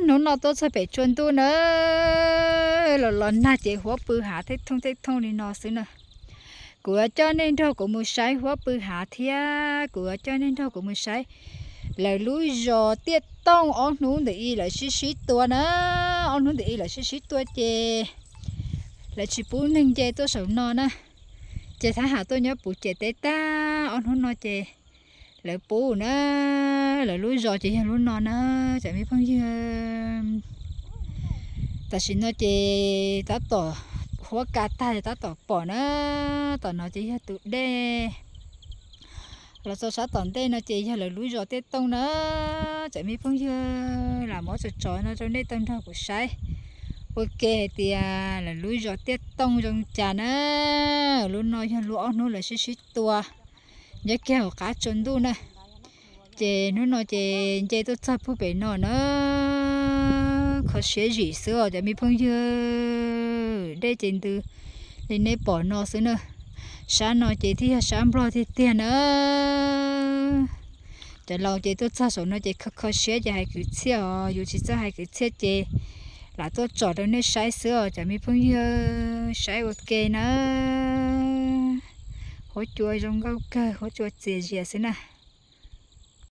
Hnub no tuaj txog pem tsua ntuj na, los los nag ces huab pw hav tej thooj tej thooj li no xwb na. Kuv yuav coj nej nrog kuv mus saib huab pw hav thiab kuv yuav coj nej nrog kuv mus saib lawv lub zos Tiaj Tooj ob hnub ntawm i lawv sib sib tua na. Ob hnub ntawm i lawv sib sib tua ces lawv tsis pub neeg nce tuaj saum no na. Ces thab ham tuaj nyob puv ciam teb tag ob hnub no ces lawv pub na. Lawv lub zos ces yog lub no na, cov me phooj ywg. Tam sim no ces tab tom huab kav tag tab tom pom na. Tom no ces yog tus dej. Los txog sab tom ntej no ces yog lawv lub zos Tiaj Tooj na. Cov me phooj ywg, lam muab tso tso no rau nej tau nrog kuv saib ua ke hais tias lawv lub zos Tiaj Tooj zoo cas na. Lub no yog lub ob hnub lawv sib sib tua nyob kiag hauv qab tsua ntuj na. Ces hnub no ces nce tuaj txog puag pem no na. Kho siab zim xwb os cov me phooj ywg. Dej ces ntws li nej pom no xwb na. Sab no ces thiaj yog sab Nplog tiag tiag na. Cov laus ces tuaj txog saum no ces kho kho siab ces hais kwv txhiaj os, yus tsis txawj hais kwv txhiaj ces lam tuaj tsom rau nej saib xwb os cov me phooj ywg, saib ua ke na. Huab cua zoo nkauj kawg, huab cua txias zias xwb na.